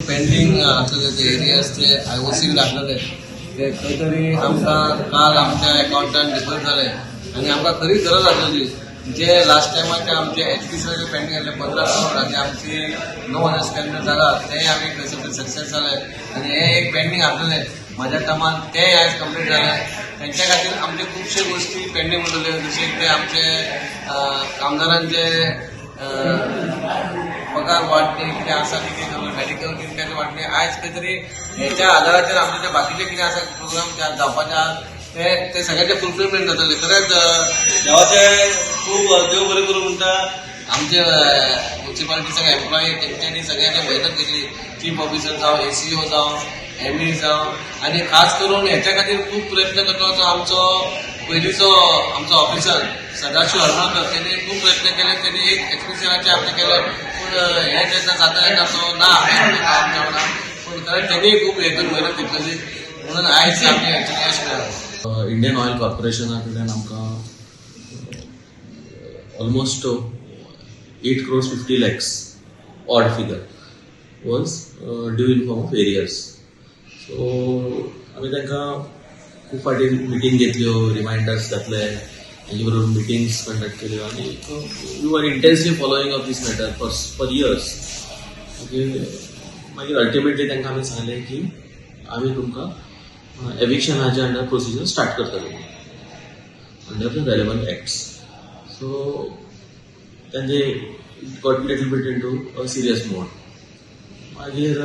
Pending आसलेले ते arrears, ते आयओसी लागलेले, ते खंय तरी आमकां काल आमच्या अकाउंटान डिफर जाले आनी आमकां खरी गरज आसलेली. जे लास्ट टायमाचे आमचे एचपीसीचे पेंडींग आसले 15 करोड आनी आमची 9000 स्क्वेअर मिटर जागा, ते आमी खंयसर तरी सक्सेस जाले आनी हे एक पेंडींग आसलेले माझ्या कामान, ते आयज कंप्लीट जाले. तेंच्या खातीर आमचे खुबशे गोश्टी पेंडींग उरलेल्यो, जशे ते आमचे कामदारांचे पगार वाडणे कितें आसा, कितें मेडिकल कितें वाडणे. आयज खंय तरी हेच्या आधाराचेर आमचे जे बाकीचे कितें आसा प्रोग्राम ते जावपाचे आहा, ते ते सगळ्याचे फुलफिलमेंट जातले. खरेंच देवाचे खूब, देव बरें करूं म्हणटा. आमचे म्युन्सिपालिटी सगळे एम्प्लॉई, तेंच्यांनी सगळ्यांनी मेहनत घेतली, चीफ ऑफिसर जावं, एसीओ जावं, एमई जावं आनी खास करून हेच्या खातीर खूब प्रयत्न करता तो आमचो पयलींचो आमचो ऑफिसर सदाशिव हरमलकर. तेणी खूब प्रयत्न केले. तेणी एक एक्सपिरियन्साचे आमचे केले, पूण हे जेन्ना जाता तेन्ना तो ना आमच्या वांगडा, पूण खरें तेणीय खूब हेतून मेहनत घेतलेली म्हणून आयज आमी हेतून यश मेळ्ळां. इंडियन ऑयल कॉर्पोरेशना कडल्यान आमकां almost 8 crores 50 lakhs odd figure was due in form of arrears. So आमी तांकां खूब फावटी मिटींग घेतल्यो, रिमायंडर्स घातले, तेंचे बरोबर मिटिंग्स कंडक्ट केल्यो आनी we were intensely following up this matter for years. मागीर मागीर अल्टिमेटली तांकां आमी सांगलें की आमी तुमकां एविक्शनाच्या अंडर प्रोसिजर स्टार्ट करतले under the relevant acts. So तांचे got little bit into a serious mode. मागीर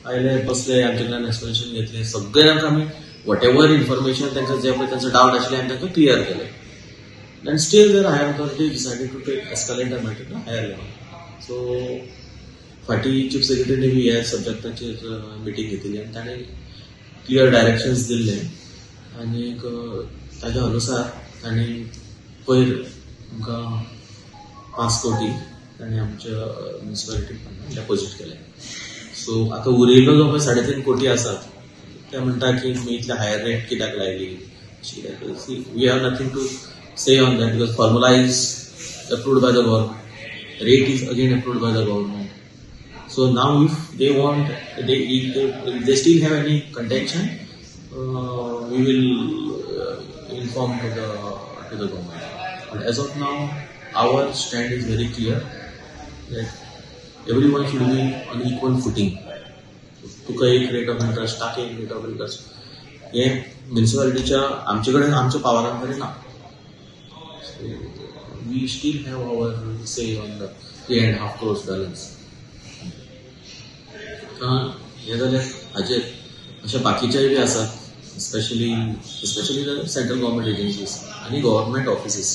आयले, बसले, आमचे कडल्यान एक्सप्लेनेशन घेतलें. सगळें तांकां आमी what ever information तांकां जे पळय तांचो डावट आशिल्ले, आमी तांकां क्लियर केलें. And still their higher authority decided to take escalate the matter to higher level. So फाटीं चीफ सेक्रेटरीने बी ह्या सब्जेक्टाचेर मिटींग घेतिल्ली आनी ताणें क्लियर डायरेक्शन्स दिल्ले आनी ताज्या अनुसार ताणें पयर आमकां 5 कोटी ताणें आमच्या म्युनिसिपालिटी फंडान डेपोजीट केले. सो आतां उरिल्लो जो पळय 3.5 कोटी आसात, ते म्हणटा की तुमी इतले हायर रेट कित्याक लायली अशी कित्याक. We have nothing to say on that because formula is approved by the government, rate is again approved by the government. So now if they want, they if they, if they still have any contention, we will inform to the government. But as of now, our stand is very clear that everyone should be on equal footing. तुका एक rate of interest, ताका एक rate of interest, हे म्युनिसिपालिटीच्या आमचे कडेन, आमच्या पावरान तरी ना. So we still have our say on the 3.5 crores balance. आतां हें जालें हाजेर. अशे बाकीचेय बी आसात, specially the central government agencies आनी गव्हर्मेंट ऑफिसीस.